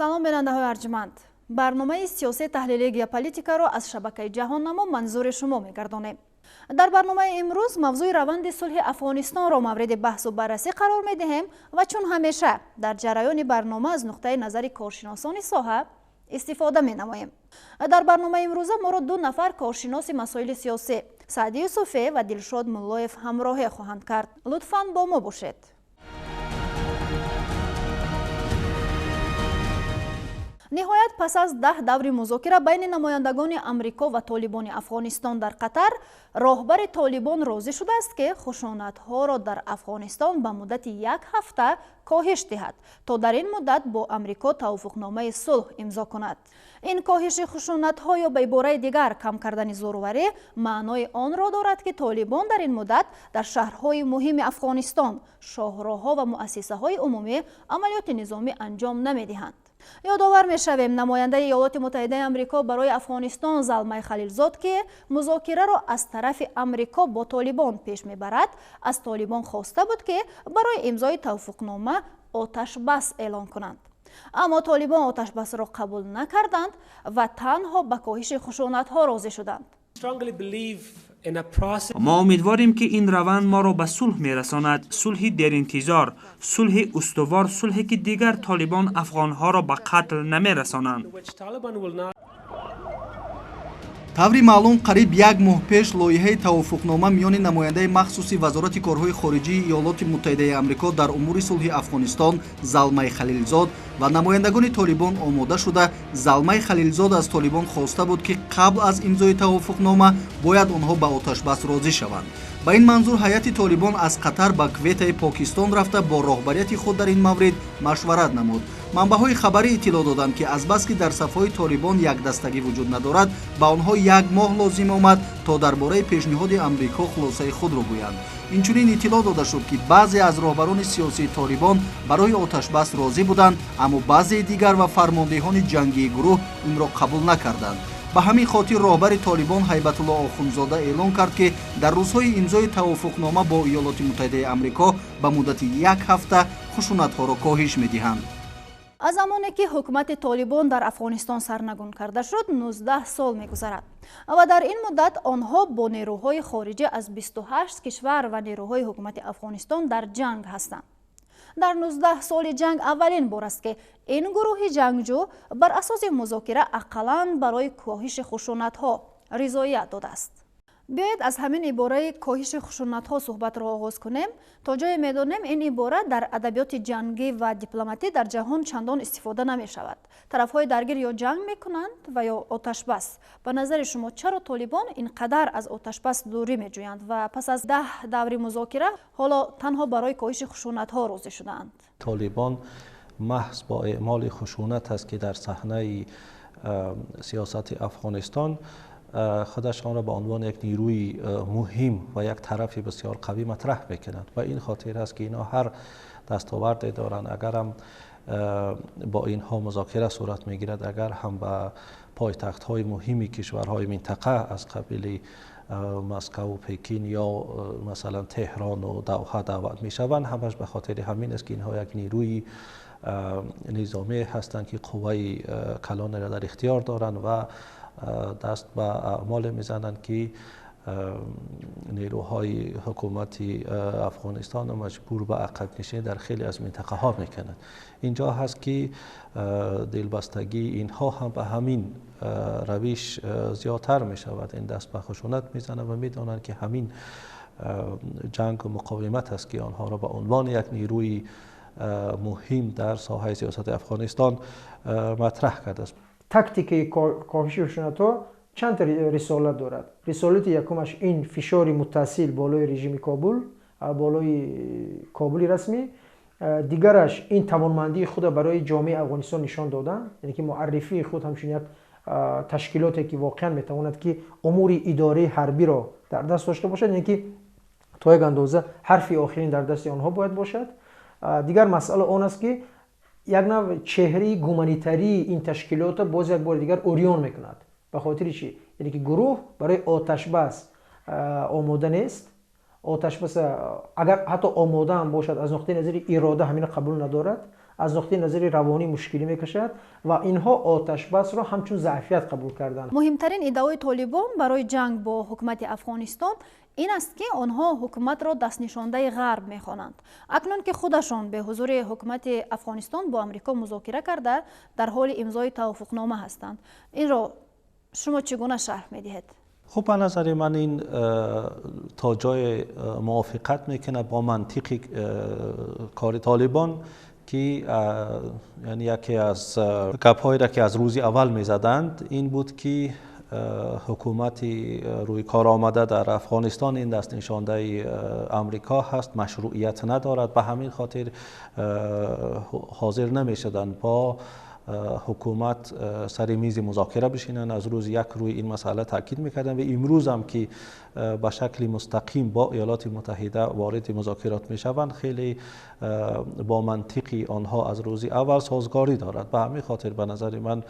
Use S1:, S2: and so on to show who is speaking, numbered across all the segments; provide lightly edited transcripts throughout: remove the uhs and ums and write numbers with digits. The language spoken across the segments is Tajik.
S1: Салом, бинандаҳои арҷманд. Барномаи сиёсии таҳлили геополитикаро аз шабакаи Ҷаҳоннамо манзури шумо мегардонем. Дар барномаи имрӯз мавзӯи раванди сулҳи Афғонистонро мавриди баҳсу баррасӣ қарор медиҳем ва чун ҳамеша дар ҷараёни барнома аз нуқтаи назари коршиносони соҳа истифода менамоем. Дар барномаи имрӯза моро ду нафар коршиноси масоили сиёсӣ, Саъди Юсуфе ва Дилшод Муллоев, ҳамроҳӣ хоҳанд кард. Лутфан бо мо бошед. Ниҳоят, пас аз 10 даври музокира байни намояндагони Амрико ва толибони Афғонистон дар Қатар, роҳбари толибон розӣ шудааст, ки хушунатҳоро дар Афғонистон ба муддати як ҳафта коҳиш диҳад, то дар ин муддат бо Амрико тавофуқномаи сулҳ имзо кунад. Ин коҳиши хушунатҳо ё ба ибораи дигар кам кардани зӯрварӣ маънои онро дорад, ки толибон дар ин муддат дар шаҳрҳои муҳими Афғонистон, шоҳроҳҳо ва муассисаҳои умумӣ амалиёти низомӣ анҷом намедиҳанд. Ёдовар мешавем, намояндаи Иёлоти Муттаҳидаи Амрико барои Афғонистон Залмай Халилзод, ки музокираро аз тарафи Амрико бо толибон пеш мебарад, аз толибон хоста буд, ки барои имзои тавфуқнома оташбас эълон кунанд. Аммо толибон оташбасро қабул накарданд ва танҳо ба коҳиши хушунатҳо розӣ шуданд.
S2: Мо умедворем, ки ин раванд моро ба сулҳ мерасонад, сулҳи деринтизор, сулҳи устувор, сулҳе ки дигар толибон афғонҳоро ба қатл намерасонанд.
S3: Таври маълум, қариб як моҳ пеш лоиҳаи тавофуқнома миёни намояндаи махсуси Вазорати корҳои хориҷии Иёлоти Муттаҳидаи Амрико дар умури сулҳи Афғонистон Залмай Халилзод ва намояндагони толибон омода шуда, Залмай Халилзод аз толибон хоста буд, ки қабл аз имзои тавофуқнома бояд онҳо ба оташбас розӣ шаванд. Ба ин манзур ҳайати толибон аз Қатар ба Кветаи Покистон рафта, бо роҳбарияти худ дар ин маврид машварат намуд. Манбаъҳои хабарӣ иттилоъ доданд, ки азбаски дар сафҳои толибон якдастагӣ вуҷуд надорад, ба онҳо як моҳ лозим омад, то дар бораи пешниҳоди Амрико хулосаи худро гӯянд. Инчунин иттилоъ дода шуд, ки баъзе аз роҳбарони сиёсии толибон барои оташбас розӣ буданд, аммо баъзеи дигар ва фармондеҳони ҷангии гурӯҳ инро қабул накарданд. Ба ҳамин хотир роҳбари толибон Ҳайбатулло Охунзода эълон кард, ки дар рӯзҳои имзои тавофуқнома бо Иёлоти Муттаҳидаи Амрико ба муддати як ҳафта хушунатҳоро коҳиш медиҳанд.
S1: Аз замоне ки ҳукумати толибон дар Афғонистон сарнагун карда шуд, 19 сол мегузарад ва дар ин муддат онҳо бо нерӯҳои хориҷӣ аз 28 кишвар ва нерӯҳои ҳукумати Афғонистон дар ҷанг ҳастанд. Дар 19 соли ҷанг аввалин бор аст, ки ин гурӯҳи ҷангҷӯ бар асоси музокира ақаллан барои коҳиши хушунатҳо ризоят додааст. Биёед, аз ҳамин ибораи коҳиши хушунатҳо суҳбатро оғоз кунем. То ҷое медонем, ин ибора дар адабиёти ҷангӣ ва дипломатӣ дар ҷаҳон чандон истифода намешавад. Тарафҳои даргир ё ҷанг мекунанд ва ё оташбас. Ба назари шумо, чаро толибон ин қадар аз оташбас дурӣ меҷӯянд ва пас аз 10 даври музокира ҳоло танҳо барои коҳиши хушунатҳо розӣ шудаанд?
S4: Толибон маҳз бо эъмоли хушунат аст, ки дар саҳнаи сиёсати Афғонистон худашонро ба унвони як нерӯи муҳим ва як тарафи бисёр қавӣ матраҳ мекунанд. Ва ин хотир аст, ки инҳо ҳар дастоварде доранд, агар ҳам бо инҳо музокира сурат мегирад, агар ҳам ба пойтахтҳои муҳими кишварҳои минтақа аз қабили Москва, Пекин ё масалан Теҳрону Давҳа даъват мешаванд, ҳамаш ба хотири ҳамин аст, ки инҳо як нерӯи низомӣ ҳастанд, ки қувваи калонеро дар ихтиёр доранд ва даст ба аъмоле мезананд, ки нерӯҳои ҳукумати Афғонистонро маҷбур ба ақабнишинӣ дар хеле аз минтақаҳо мекунанд. Инҷо ҳаст, ки дилбастагии инҳо ҳам ба ҳамин равиш зиёдтар мешавад. Ин даст ба хушунат мезананд ва медонанд, ки ҳамин ҷангу муқовимат аст, ки онҳоро ба унвони як нерӯи муҳим дар соҳаи сиёсати Афғонистон матраҳ кардааст.
S5: Тактикаи коҳиши хушунатҳо чанд рисолат дорад. Рисолати якумаш ин фишори муттасил болои режими Кобул, болои Кобули расмӣ. Дигараш ин тавонмандии худа барои ҷомеаи Афғонистон нишон додан, яъне ки муаррифии худ ҳамчун як ташкилоте, ки воқеан метавонад, ки умури идораи ҳарбиро дар даст дошта бошад, яъне ки то як андоза ҳарфи охирин дар дасти онҳо бояд бошад. Дигар масъала он аст, ки як нав чеҳраи гуманитарии ин ташкилотро боз як бори дигар урён мекунад. Ба хотири чӣ? Яъне ки гурӯҳ барои оташбас омода нест. Оташбас агар ҳатто омода ҳам бошад, аз нуқтаи назари ирода ҳаминро қабул надорад. Аз нуқтаи назари равонӣ мушкилӣ мекашад ва инҳо оташбасро ҳамчун заъфият қабул карданд.
S1: Муҳимтарин иддаои Толибон барои ҷанг бо ҳукумати Афғонистон ин аст, ки онҳо ҳукуматро дастнишондаи Ғарб мехонанд. Акнун ки худашон бе ҳузури ҳукумати Афғонистон бо Амрико музокира карда, дар ҳоли имзои тавофуқнома ҳастанд, инро шумо чӣ гуна шарҳ медиҳед?
S4: Хуб, ба назари ман ин то ҷое мувофиқат мекунад бо мантиқи кори Толибон, ки яъне яке аз гапҳоеро ки аз рӯзи аввал мезаданд, ин буд, ки ҳукумати рӯи кор омада дар Афғонистон ин дастнишондаи Амрико ҳаст, машрӯият надорад. Ба ҳамин хотир ҳозир намешуданд бо ҳукумат сари мизи музокира бишинанд. Аз рӯзи як рӯи ин масъала таъкид мекарданд ва имрӯз ҳам ки ба шакли мустақим бо Иёлоти Муттаҳида вориди музокирот мешаванд, хеле бо мантиқи онҳо аз рӯзи аввал созгорӣ дорад. Ба ҳамин хотир, ба назари ман,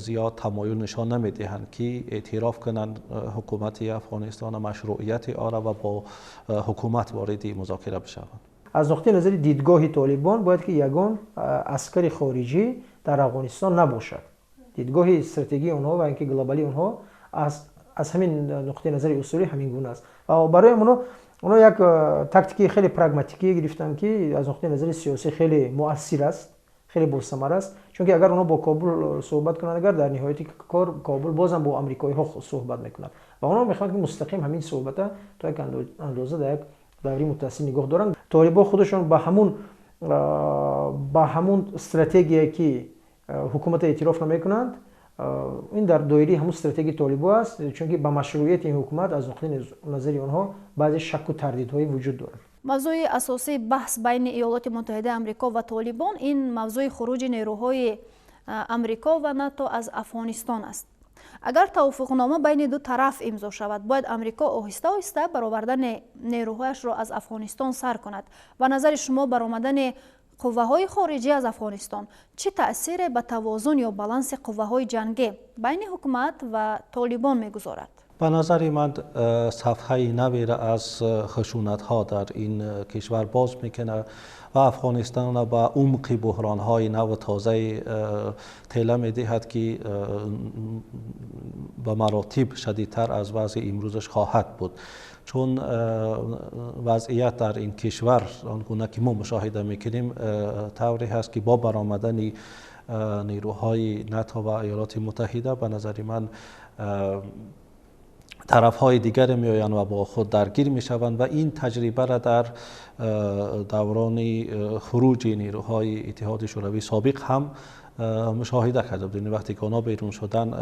S4: зиёд тамоюл нишон намедиҳанд, ки эътироф кунанд ҳукумати Афғонистон, машрӯияти онро ва бо ҳукумат вориди музокира бишаванд.
S5: Аз нуқтаи назари дидгоҳи Толибон бояд ки ягон аскари хориҷӣ дар Афғонистон набошад. Дидгоҳи стратегии онҳо ва инки глобалии онҳо аз ҳамин нуқтаи назари усулӣ ҳамин гуна аст ва барои онҳо як тактикаи хеле прагматикӣ гирифтанд, ки аз нуқтаи назари сиёсӣ хеле муассир аст, хеле босамар аст, чунки агар онҳо бо Кобул суҳбат кунанд, агар дар ниҳояти кор Кобул бозам бо амрикоиҳо суҳбат мекунад ва онҳо мехоҳанд, ки мустақим ҳамин суҳбата то як андоза дар як даври мутасил нигоҳ доранд. Толибо худашон ба ҳамун стратегия, ки ҳукумата эътироф намекунанд, ин дар доираи ҳамун стратегияи толибо аст, чунки ба машрӯияти ин ҳукумат аз нуқтаи назари онҳо баъзе шакку тардидҳое вуҷуд дорад.
S1: Мавзӯи асосии баҳс байни Иёлоти Муттаҳидаи Амрико ва Толибон ин мавзӯи хуруҷи нерӯҳои Амрико ва НАТО аз Афғонистон аст. Агар тавофуқнома байни ду тараф имзо шавад, бояд Амрико оҳиста оҳиста баровардани нерӯҳояшро аз Афғонистон сар кунад. Ба назари шумо, баромадани қувваҳои хориҷӣ аз Афғонистон чӣ таъсире ба тавозун ё баланси қувваҳои ҷангӣ байни ҳукумат ва Толибон мегузорад?
S4: Ба назари ман, сафҳаи наверо аз хушунатҳо дар ин кишвар боз мекунад ва Афғонистонро ба умқи буҳронҳои наву тозаи тела медиҳад, ки ба маротиб шадидтар аз вазъи имрӯзаш хоҳад буд, чун вазъият дар ин кишвар, он гуна ки мо мушоҳида мекунем, тавре ҳаст, ки бо баромадани нерӯҳои НАТО ва Иёлоти Муттаҳида, ба назари ман, тарафҳои дигаре меоянд ва бо худ даргир мешаванд. Ва ин таҷрибаро дар даврони хуруҷи нерӯҳои Иттиҳоди Шӯравии собиқ ҳам мушоҳида карда будем. Вақте ки онҳо берун шуданд,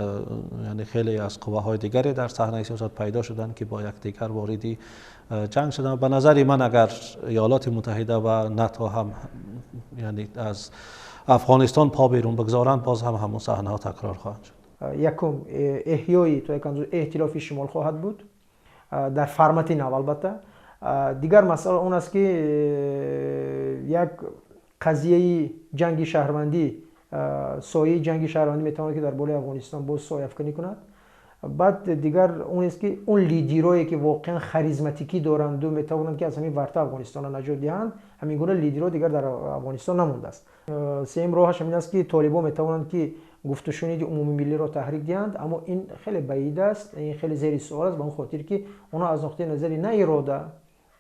S4: яъне хеле аз қувваҳои дигаре дар саҳнаи сиёсат пайдо шуданд, ки бо якдигар вориди ҷанг шуданд. Ба назари ман, агар Иёлоти Муттаҳида ва НАТО ҳам, яъне, аз Афғонистон по берун бигзоранд, боз ҳам ҳамон саҳнаҳо такрор хоҳанд шуд.
S5: Якум, эҳёи то як андоза эътилофи шимол хоҳад буд дар формати нав. Албатта, дигар масъала он аст, ки як қазияи ҷанги шаҳрвандӣ, сояи ҷанги шаҳрвандӣ метавонад, ки дар болои Афғонистон боз сояафканӣ кунад. Баъд дигар он аст, ки он лидерое, ки воқеан харизматикӣ доранду метавонанд, ки аз ҳамин варта Афғонистонро наҷот диҳанд, ҳамин гуна лидерҳо дигар дар Афғонистон намондааст. Сеюм роҳаш ҳамин аст, ки толибо метавонанд, ки гуфтушуниди умумимиллиро таҳрик диҳанд, аммо ин хеле баид аст, ин хеле зери суол аст, ба он хотир ки онҳо аз нуқтаи назари на ирода,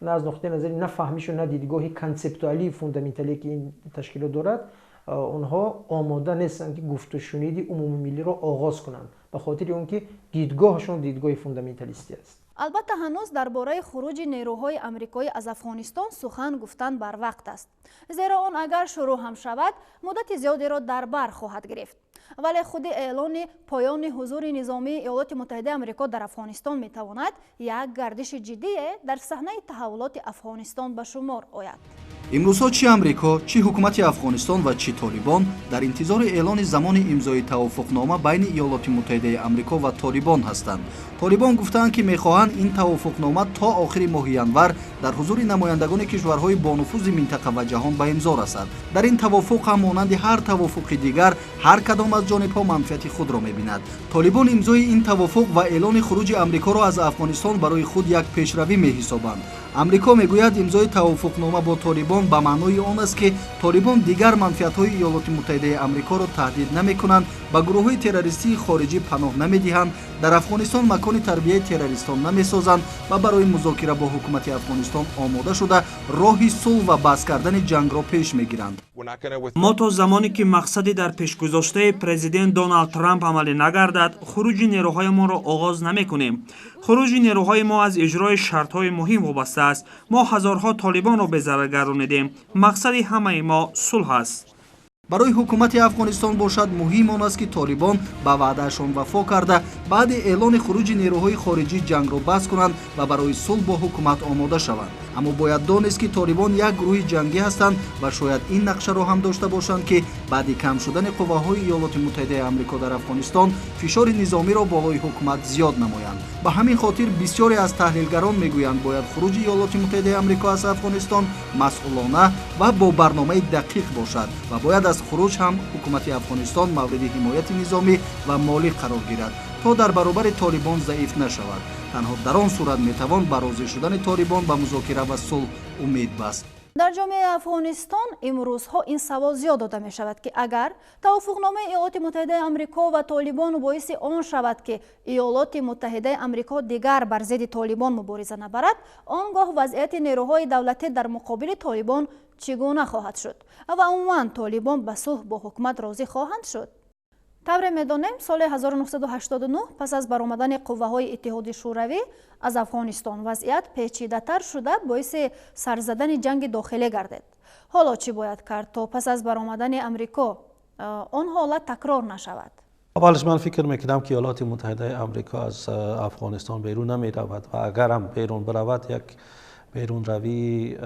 S5: на аз нуқтаи назари на фаҳмишу, на дидгоҳи консептуалии фундаменталие, ки ин ташкилот дорад, онҳо омода нестанд, ки гуфтушуниди умумимиллиро оғоз кунанд, ба хотири он ки дидгоҳашон дидгоҳи фундаменталистӣ аст.
S1: Албатта, ҳанӯз дар бораи хуруҷи нерӯҳои амрикоӣ аз Афғонистон сухан гуфтан барвақт аст, зеро он агар шурӯъ ҳам шавад, муддати зиёдеро дар бар хоҳад гирифт. Вале худи эълони поёни ҳузури низомии Иёлоти Муттаҳидаи Амрико дар Афғонистон метавонад як гардиши ҷиддие дар саҳнаи таҳаввулоти Афғонистон ба шумор ояд.
S3: Имрӯзҳо чӣ Амрико, чӣ ҳукумати Афғонистон ва чӣ Толибон дар интизори эълони замони имзои тавофуқнома байни Иёлоти Муттаҳидаи Амрико ва Толибон ҳастанд. Толибон гуфтаанд, ки мехоҳанд ин тавофуқнома то охири моҳи январ дар ҳузури намояндагони кишварҳои бонуфузи минтақа ва ҷаҳон ба имзо расад. Дар ин тавофуқ ҳам, монанди ҳар тавофуқи дигар, ҳар кадом аз ҷонибҳо манфиати худро мебинад. Толибон имзои ин тавофуқ ва эълони хуруҷи Амрикоро аз Афғонистон барои худ як пешравӣ меҳисобанд. Амрико мегӯяд, имзои тавофуқнома бо Толибон ба маънои он аст, ки Толибон дигар манфиатҳои Иёлоти Муттаҳидаи Амрикоро таҳдид намекунанд, ба гурӯҳҳои террористии хориҷӣ паноҳ намедиҳанд, дар Афғонистон макони тарбияи террористон намесозанд ва барои музокира бо ҳукумати Афғонистон омода шуда, роҳи сулҳ ва бас кардани ҷангро пеш мегиранд.
S2: Мо то замоне ки мақсади дар пешгузоштаи президент Доналд Трамп амалӣ нагардад, хуруҷи нерӯҳоямонро оғоз намекунем. Хуруҷи нерӯҳои мо аз иҷрои шартҳои муҳим вобаста аст. Мо ҳазорҳо толибонро безарар гардонидем. Мақсади ҳамаи мо сулҳ аст.
S3: Барои ҳукумати Афғонистон бошад, муҳим он аст, ки Толибон ба ваъдаашон вафо карда, баъди эълони хуруҷи нерӯҳои хориҷӣ ҷангро бас кунанд ва барои сулҳ бо ҳукумат омода шаванд. Аммо бояд донист, ки Толибон як гурӯҳи ҷангӣ ҳастанд ва шояд ин нақшаро ҳам дошта бошанд, ки баъди кам шудани қувваҳои Иёлоти Муттаҳидаи Амрико дар Афғонистон фишори низомиро болои ҳукумат зиёд намоянд. Ба ҳамин хотир бисёре аз таҳлилгарон мегӯянд, бояд хуруҷи Иёлоти Муттаҳидаи Амрико аз Афғонистон масъулона ва бо барномаи дақиқ бошад ва бояд аз хуруҷ ҳам ҳукумати Афғонистон мавриди ҳимояти низомӣ ва молӣ қарор гирад, то дар баробари Толибон заиф нашавад. Танҳо дар он сурат метавон ба розӣ шудани Толибон ба музокира ва сулҳ умед баст.
S1: Дар ҷомеаи Афғонистон имрӯзҳо ин савол зиёд дода мешавад, ки агар тавофуқномаи Иёлоти Муттаҳидаи Амрико ва Толибон боиси он шавад, ки Иёлоти Муттаҳидаи Амрико дигар бар зидди Толибон мубориза набарад, он гоҳ вазъияти нерӯҳои давлатӣ дар муқобили Толибон чӣ гуна хоҳад шуд ва умуман Толибон ба сулҳ бо ҳукумат розӣ хоҳанд шуд? Тавре медонем, соли 1989 пас аз баромадани қувваҳои Иттиҳоди Шӯравӣ аз Афғонистон вазъият печидатар шуда, боиси сарзадани ҷанги дохилӣ гардид. Ҳоло чӣ бояд кард, то пас аз баромадани Амрико он ҳолат такрор нашавад?
S4: Аввалаш, ман фикр мекунам, ки Иёлоти Муттаҳидаи Амрико аз Афғонистон берун намеравад ва агарам берун биравад, як берунравии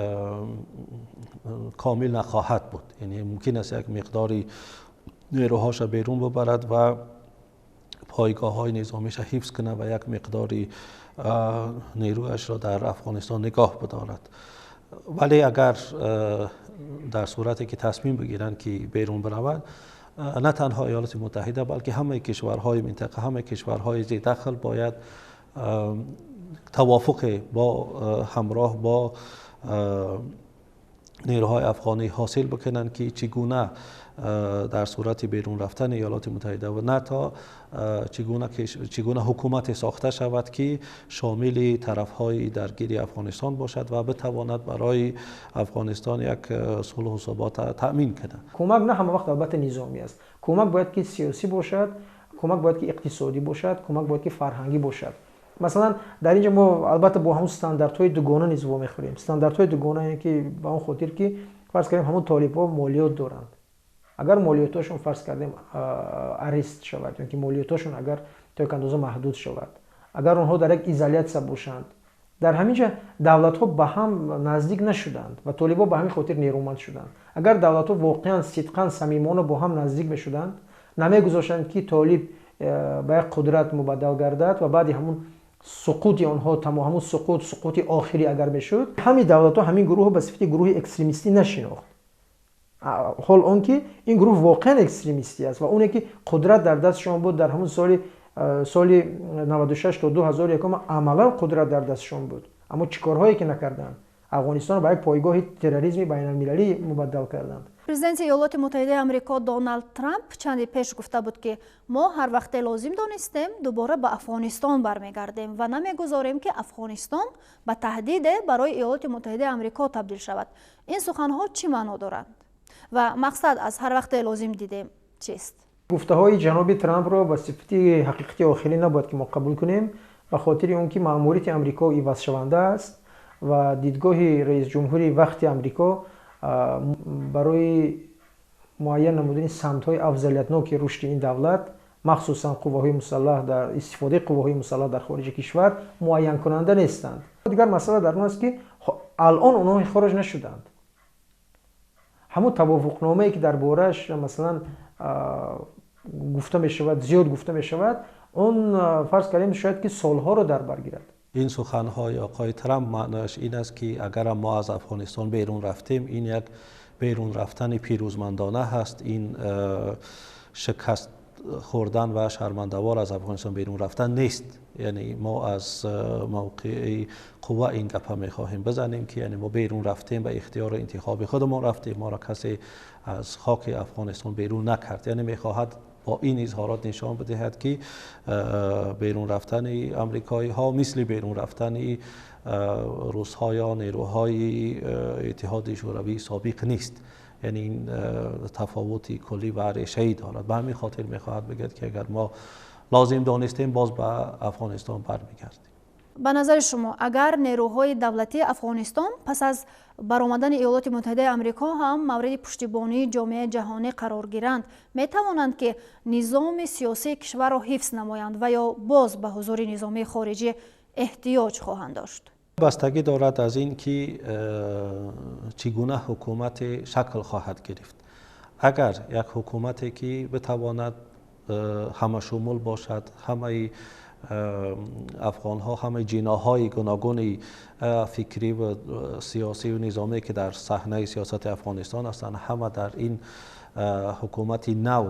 S4: комил нахоҳад буд. Яъне мумкин аст як миқдори нерӯҳоша берун бибарад ва пойгоҳҳои низомиша ҳифз кунад ва як миқдори нерӯашро дар Афғонистон нигоҳ бидорад. Вале агар дар сурате ки тасмим бигиранд, ки берун биравад, на танҳо Иёлоти Муттаҳида, балки ҳамаи кишварҳои минтақа, ҳамаи кишварҳои зидахл бояд тавофуқе бо ҳамроҳ бо нерӯҳои афғонӣ ҳосил бикунанд, ки чӣ гуна дар сурати берун рафтани Иёлоти Муттаҳида ва НАТО чӣ гуна ҳукумате сохта шавад, ки шомили тарафҳои даргири Афғонистон бошад ва битавонад барои Афғонистон як сулҳу субот таъмин кунад.
S5: Кӯмак на ҳама вақт албатта низомӣ аст. Кӯмак бояд ки сиёсӣ бошад, кӯмак бояд ки иқтисодӣ бошад, кӯмак бояд ки фарҳангӣ бошад. Масалан, дар ин ҷо мо албатта бо ҳамун стандартҳои дугона низ вомехӯрем. Стандартҳои дугона, яъне ки ба он хотир, ки фарз кардем, ҳамун толибҳо молиёт доранд. Агар молиётҳошон, фарз кардем, арест шавад ё ки молиётҳошон агар то як андоза маҳдуд шавад, агар онҳо дар як изолятсия бошанд, дар ҳамин ҷа давлатҳо ба ҳам наздик нашуданд ва толибҳо ба ҳамин хотир нерӯманд шуданд. Агар давлатҳо воқеан сидқан, самимона бо ҳам наздик мешуданд, намегузоштанд, ки толиб ба як қудрат мубаддал гардад ва баъди ҳамун суқути онҳо, ҳамун суқут, суқути охирӣ агар мешуд, ҳамин давлатҳо ҳамин гурӯҳро ба сифати гурӯҳи экстремистӣ нашинохт, ҳол он ки ин гурӯҳ воқеан экстремистӣ аст ва оне ки қудрат дар дастшон буд дар ҳамун соли 96 то 2001 амалан қудрат дар дастшон буд. Аммо чӣ корҳое ки накарданд! Афғонистонро ба як пойгоҳи терроризми байналмилалӣ мубаддал карданд.
S1: Президенти Иёлоти Муттаҳидаи Амрико Доналд Трамп чанде пеш гуфта буд, ки мо ҳар вақте лозим донистем, дубора ба Афғонистон бармегардем ва намегузорем, ки Афғонистон ба таҳдиде барои Иёлоти Муттаҳидаи Амрико табдил шавад. Ин суханҳо чӣ маъно доранд ва мақсад аз ҳар вақте лозим дидем чист?
S5: Гуфтаҳои ҷаноби Трампро ба сифати ҳақиқати охирӣ набояд ки мо қабул кунем, ба хотири он ки маъмурияти Амрико ивазшаванда аст ва дидгоҳи раисҷумҳури вақти Амрико барои муайян намудани самтҳои афзалиятноки рушди ин давлат, махсусан қувваҳои мусаллаҳ, дар истифодаи қувваҳои мусаллаҳ дар хориҷи кишвар, муайянкунанда нестанд. Дигар масъала дар он аст, ки алон онҳо хориҷ нашуданд. Ҳамун тавофуқномае, ки дар борааш, масалан, гуфта мешавад, зиёд гуфта мешавад, он, фарз кардем, шояд ки солҳоро дар бар гирад.
S4: Ин суханҳои оқои Трамп маънояш ин аст, ки агарам мо аз Афғонистон берун рафтем, ин як берун рафтани пирӯзмандона ҳаст. Ин шикаст Хӯрдан ва шармандавор аз Афғонистон берун рафтан нест. Яъне мо аз мавқеи қувва ин гапа мехоҳем бизанем, ки яъне мо берун рафтем, ба ихтиёру интихоби худамон рафтем, моро касе аз хоки Афғонистон берун накард. Яъне мехоҳад бо ин изҳорот нишон бидиҳад, ки берун рафтани амрикоиҳо мисли берун рафтани русҳо ё нерӯҳои Иттиҳоди Шӯравии собиқ нест. Яъне ин тафовути куллӣ ва решаӣ дорад. Ба ҳамин хотир мехоҳад бигӯяд, ки агар мо лозим донистем, боз ба Афғонистон бармегардем.
S1: Ба назари шумо, агар нерӯҳои давлатии Афғонистон пас аз баромадани Иёлоти Муттаҳидаи Амрико ҳам мавриди пуштибонии ҷомеаи ҷаҳонӣ қарор гиранд, метавонанд, ки низоми сиёсии кишварро ҳифз намоянд ва ё боз ба ҳузури низомии хориҷӣ эҳтиёҷ хоҳанд дошт?
S4: Бастагӣ дорад аз ин, ки чӣ гуна ҳукумате шакл хоҳад гирифт. Агар як ҳукумате, ки битавонад ҳамашумул бошад, ҳамаи афғонҳо, ҳамаи ҷиноҳҳои гуногуни фикрӣ ва сиёсӣ ва низомӣ, ки дар саҳнаи сиёсати Афғонистон ҳастанд, ҳама дар ин ҳукумати нав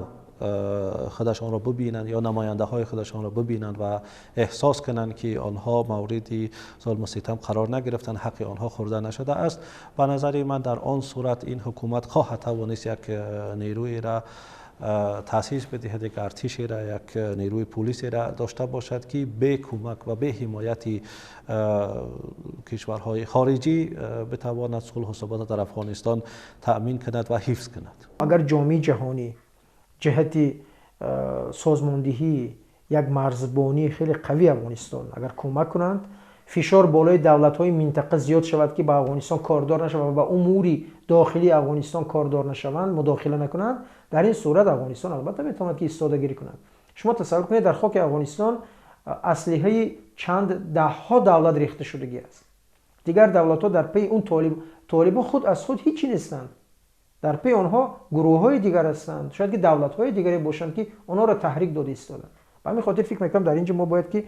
S4: худашонро бибинанд ё намояндаҳои худашонро бибинанд ва эҳсос кунанд, ки онҳо мавриди зулму ситам қарор нагирифтанд, ҳаққи онҳо хӯрда нашудааст, ба назари ман, дар он сурат ин ҳукумат хоҳад тавонист як нерӯеро таъсис бидиҳад, як артишеро, як нерӯи пулисеро дошта бошад, ки бе кӯмак ва бе ҳимояти кишварҳои хориҷӣ битавонад сулҳу суботро дар Афғонистон таъмин кунад ва ҳифз кунад.
S5: Агар ҷомеаи ҷаҳонӣ ҷиҳати созмондиҳии як марзбонии хеле қавии Афғонистон агар кӯмак кунанд, фишор болои давлатҳои минтақа зиёд шавад, ки ба Афғонистон кордор нашаванд ва ба умури дохилии Афғонистон кордор нашаванд, мудохила накунанд, дар ин сурат Афғонистон албатта метавонад, ки истодагирӣ кунад. Шумо тасаввур кунед, дар хоки Афғонистон аслиҳаи чанд даҳҳо давлат рехта шудагӣ аст. Дигар давлатҳо дар паи он толибон худ аз худ ҳичи нестанд. Дар паи онҳо гурӯҳҳои дигар ҳастанд, шояд ки давлатҳои дигаре бошанд, ки онҳоро таҳрик дода истоданд. Ба ҳамин хотир фикр мекунам, дар ин ҷо мо бояд, ки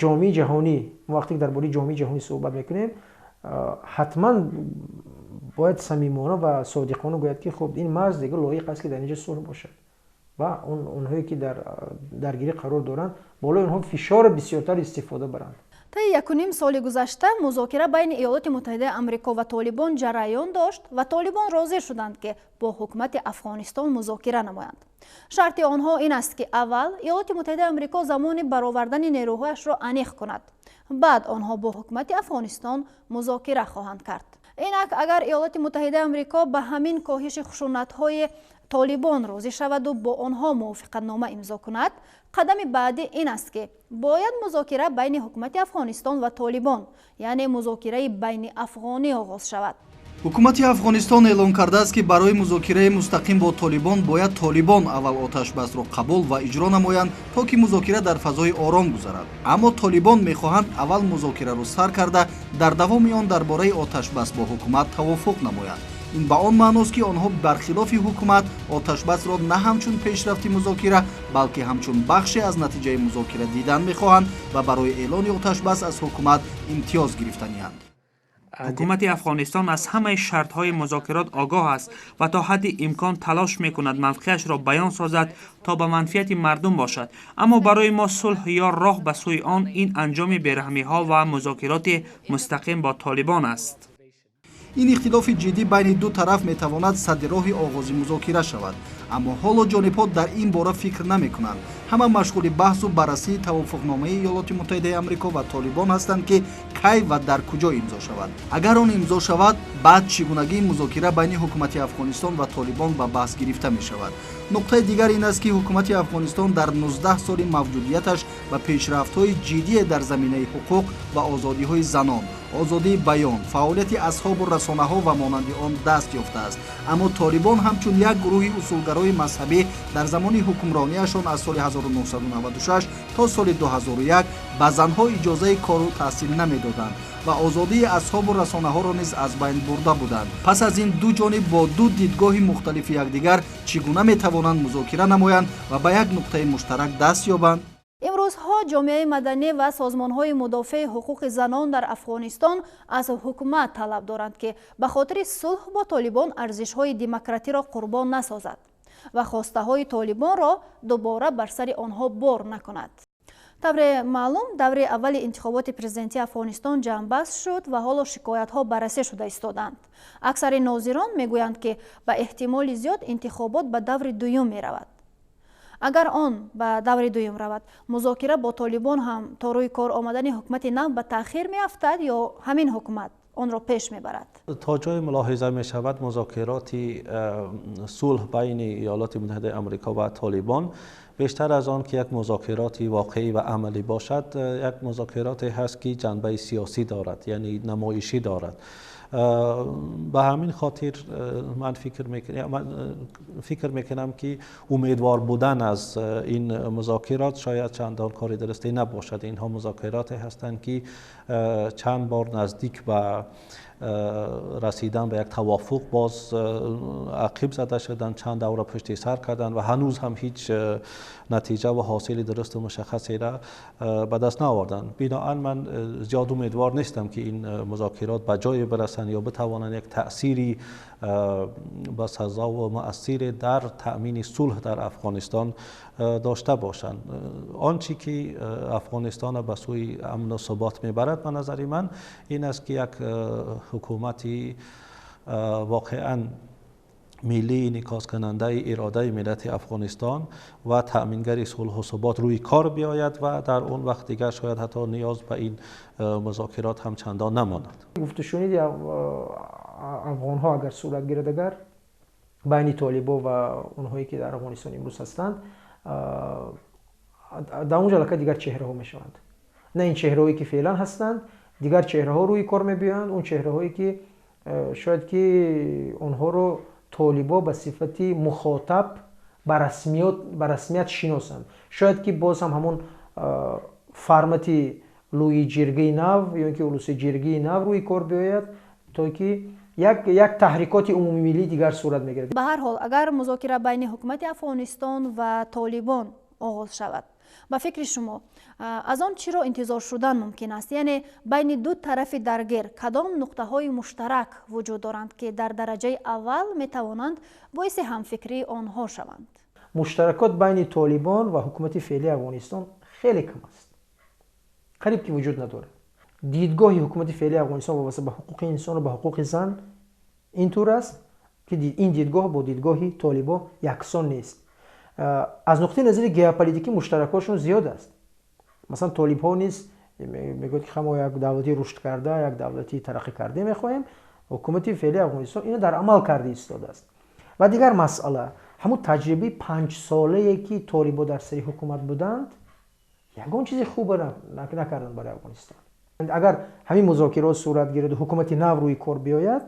S5: ҷомеаи ҷаҳонӣ, мо вақте ки дар бораи ҷомеаи ҷаҳонӣ суҳбат мекунем, ҳатман бояд самимона ва содиқона гӯяд, ки хуб, ин марз дигар лоиқ аст, ки дар ин ҷо сулҳ бошад ва онҳое, ки дар даргирӣ қарор доранд, болои онҳо фишори бисёртар истифода баранд.
S1: Таи 1,5 соли гузашта музокира байни Иёлоти Муттаҳидаи Амрико ва Толибон ҷараён дошт ва Толибон розӣ шуданд, ки бо ҳукумати Афғонистон музокира намоянд. Шарти онҳо ин аст, ки аввал Иёлоти Муттаҳидаи Амрико замони баровардани нерӯҳояшро аниқ кунад, баъд онҳо бо ҳукумати Афғонистон музокира хоҳанд кард. Инак, агар Иёлоти Муттаҳидаи Амрико ба ҳамин коҳиши хушунатҳои Толибон розӣ шаваду бо онҳо мувофиқатнома имзо кунад, қадами баъдӣ ин аст, ки бояд музокира байни ҳукумати Афғонистон ва Толибон, яъне музокираи байниафғонӣ оғоз шавад.
S3: Ҳукумати Афғонистон эълон кардааст, ки барои музокираи мустақим бо Толибон бояд Толибон аввал оташбасро қабул ва иҷро намоянд, то ки музокира дар фазои ором гузарад. Аммо Толибон мехоҳанд аввал музокираро сар карда, дар давоми он дар бораи оташбас бо ҳукумат тавофуқ намоянд. Ин ба он маъност, ки онҳо бархилофи ҳукумат оташбасро на ҳамчун пешрафти музокира, балки ҳамчун бахше аз натиҷаи музокира дидан мехоҳанд ва барои эълони оташбас аз ҳукумат имтиёз гирифтанианд.
S2: Ҳукумати Афғонистон аз ҳамаи шартҳои музокирот огоҳ аст ва то ҳадди имкон талош мекунад мавқеашро баён созад, то ба манфиати мардум бошад. Аммо барои мо сулҳ ё роҳ ба сӯи он ин анҷоми бераҳмиҳо ва музокироти мустақим бо Толибон аст.
S3: Ин ихтилофи ҷиддӣ байни ду тараф метавонад садди роҳи оғози музокира шавад. Аммо ҳоло ҷонибҳо дар ин бора фикр намекунанд. Ҳама машғули баҳсу баррасии тавофуқномаи Иёлоти Муттаҳидаи Амрико ва Толибон ҳастанд, ки кай ва дар куҷо имзо шавад. Агар он имзо шавад, баъд чӣ гунагии музокира байни ҳукумати Афғонистон ва Толибон ба баҳс гирифта мешавад. Нуқтаи дигар ин аст, ки ҳукумати Афғонистон дар 19 соли мавҷудияташ ба пешрафтҳои ҷиддие дар заминаи ҳуқуқ ва озодиҳои занон, озодии баён, фаъолияти асҳобу расонаҳо ва монанди он даст ёфтааст. Аммо Толибон ҳамчун як гурӯҳи усулгарои мазҳабӣ дар замони ҳукмрониашон аз соли 1996 то соли 2001 ба занҳо иҷозаи кору таҳсил намедоданд ва озодии асҳобу расонаҳоро низ аз байн бурда буданд. Пас аз ин ду ҷониб бо ду дидгоҳи мухталифи якдигар чӣ гуна метавонанд музокира намоянд ва ба як нуқтаи муштарак даст ёбанд?
S1: Имрӯзҳо ҷомеаи маданӣ ва созмонҳои мудофеи ҳуқуқи занон дар Афғонистон аз ҳукумат талаб доранд, ки ба хотири сулҳ бо Толибон арзишҳои демократиро қурбон насозад. Ва хостаҳои Толибонро дубора бар сари онҳо бор накунад. Тавре маълум, даври аввали интихоботи президентии Афғонистон ҷамъбаст шуд ва ҳоло шикоятҳо баррасӣ шуда истодаанд. Аксари нозирон мегӯянд, ки ба эҳтимоли зиёд интихобот ба даври дуюм меравад. Агар он ба даври дуюм равад, музокира бо Толибон ҳам то рӯи кор омадани ҳукумати нав ба таъхир меафтад ё ҳамин ҳукумат онро пеш мебарад?
S4: То ҷое мулоҳиза мешавад, музокироти сулҳ байни Иёлоти Муттаҳидаи Амрико ва Толибон бештар аз он ки як музокироти воқеӣ ва амалӣ бошад, як музокироте ҳаст, ки ҷанбаи сиёсӣ дорад, яъне намоишӣ дорад. Ба ҳамин хотир ман фикр мекунам, ки умедвор будан аз ин музокирот шояд чандон кори дурусте набошад. Инҳо музокироте ҳастанд, ки чанд бор наздик ба расидан ба як тавофуқ боз ақиб зада шуданд, чанд давра пушти сар карданд ва ҳанӯз ҳам ҳеҷ натиҷа ва ҳосили дурусту мушаххасеро ба даст наоварданд. Биноан ман зиёд умедвор нестам, ки ин музокирот ба ҷое бирасанд ё битавонанд як таъсири ба сазо ва муассире дар таъмини сулҳ дар Афғонистон дошта бошанд. Он чӣ ки Афғонистонро ба сӯи амну субот мебарад, ба назари ман, ин аст, ки як ҳукумати воқеан миллӣ, инъикоскунандаи иродаи миллати Афғонистон ва таъмингари сулҳу субот рӯи кор биёяд ва дар он вақт дигар шояд ҳатто ниёз ба ин музокирот ҳам чандон намонад.
S5: Гуфтушуниди афғонҳо агар сурат гирад, агар байни толибо ва онҳое ки дар Афғонистон имрӯз ҳастанд, дар он ҷо аллакай дигар чеҳраҳо мешаванд, на ин чеҳраҳое ки феълан ҳастанд. Дигар чеҳраҳо рӯи кор мебиёянд, он чеҳраҳое ки шояд ки онҳоро толибо ба сифати мухотаб ба расмият шиносанд. Шояд ки боз ҳам ҳамон формати лӯи ҷиргаи нав ё ин ки улуси ҷиргии нав рӯи кор биёяд, то ки як таҳрикоти умумимиллии дигар сурат мегирад.
S1: Ба ҳар ҳол, агар музокира байни ҳукумати Афғонистон ва Толибон оғоз шавад, ба фикри шумо, аз он чиро интизор шудан мумкин аст? Яъне байни ду тарафи даргир кадом нуқтаҳои муштарак вуҷуд доранд, ки дар дараҷаи аввал метавонанд боиси ҳамфикрии онҳо шаванд?
S5: Муштаракот байни Толибон ва ҳукумати феълии Афғонистон хеле кам аст, қариб ки вуҷуд надорад. Дидгоҳи ҳукумати феълии Афғонистон вобаста ба ҳуқуқи инсону ба ҳуқуқи зан ин тур аст, ки ин дидгоҳ бо дидгоҳи толибо яксон нест. Аз нуқтаи назари геополитикӣ муштаракотшон зиёд аст. Масалан, толибҳо низ мегӯяд, ки мо як давлати рушд карда, як давлати тараққӣ карда мехоҳем. Ҳукумати феълии Афғонистон ино дар амал карда истодааст. Ва дигар масъала, ҳамун таҷрибаи 5-солае ки толибо дар сари ҳукумат буданд, ягон чизи хубе накарданд барои Афғонистон. Агар ҳамин музокирот сурат гираду ҳукумати нав рӯи кор биёяд,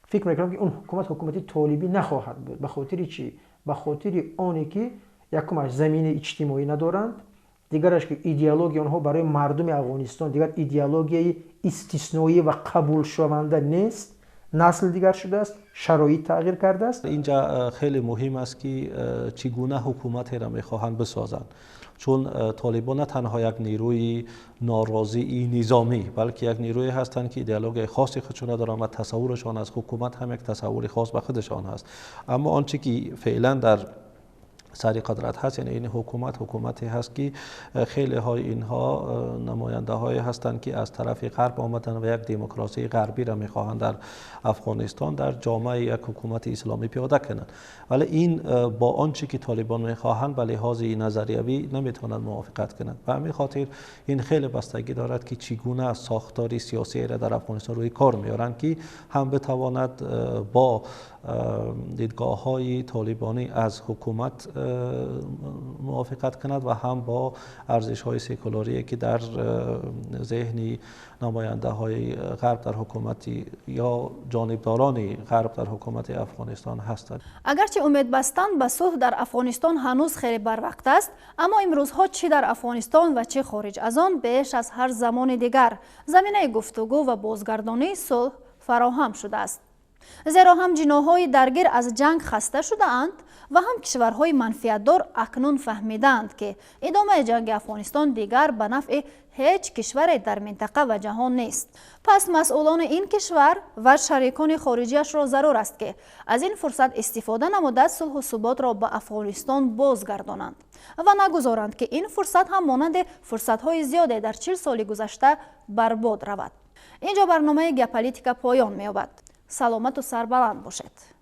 S5: фикр мекунам, ки он ҳукумат ҳукумати толибӣ нахоҳад буд. Ба хотири чӣ? Ба хотири оне ки якумаш, заминаи иҷтимоӣ надоранд, дигараш, ки идеологияи онҳо барои мардуми Афғонистон дигар идеологияи истисноӣ ва қабулшаванда нест. Насл дигар шудааст, шароит тағйир кардааст.
S4: Инҷа хеле муҳим аст, ки чӣ гуна ҳукуматеро мехоҳанд бисозанд, чун толибон на танҳо як нерӯи норозии низомӣ, балки як нерӯе ҳастанд, ки идеологияи хоси худшона доранд ва тасаввурашон аз ҳукумат ҳам як тасаввури хос ба худашон ҳаст. Аммо он чӣ ки феълан дар сари қудрат ҳаст, яъне ин ҳукумат, ҳукумате ҳаст, ки хеле ҳои инҳо намояндаҳое ҳастанд, ки аз тарафи ғарб омаданд ва як демократияи ғарбиро мехоҳанд дар Афғонистон дар ҷомеаи як ҳукумати исломӣ пиёда кунанд. Вале ин бо он чӣ ки толибон мехоҳанд, ба лиҳози назариявӣ наметавонанд мувофиқат кунанд. Ба ҳамин хотир ин хеле бастагӣ дорад, ки чӣ гуна сохтори сиёсиеро дар Афғонистон рӯи кор меоранд, ки ҳам битавонад бо дидгоҳҳои толибонӣ аз ҳукумат мувофиқат кунад ва ҳам бо арзишҳои секулярие, ки дар зеҳни намояндаҳои ғарб дар ҳукумати ё ҷонибдорони ғарб дар ҳукумати Афғонистон ҳастанд.
S1: Агарчи умед бастан ба сулҳ дар Афғонистон ҳанӯз хеле барвақт аст, аммо имрӯзҳо чӣ дар Афғонистон ва чӣ хориҷ аз он беш аз ҳар замони дигар заминаи гуфтугӯ ва бозгардонии сулҳ фароҳам шудааст. Зеро ҳам ҷиноҳҳои даргир аз ҷанг хаста шудаанд ва ҳам кишварҳои манфиатдор акнун фаҳмидаанд, ки идомаи ҷанги Афғонистон дигар ба нафъи ҳеҷ кишваре дар минтақа ва ҷаҳон нест. Пас масъулони ин кишвар ва шарикони хориҷиашро зарур аст, ки аз ин фурсат истифода намуда, сулҳу суботро ба Афғонистон бозгардонанд ва нагузоранд, ки ин фурсат ҳам монанди фурсатҳои зиёде дар 40 соли гузашта барбод равад. Инҷо барномаи Геополитика поён меёбад. Саломату сарбаланд бошед.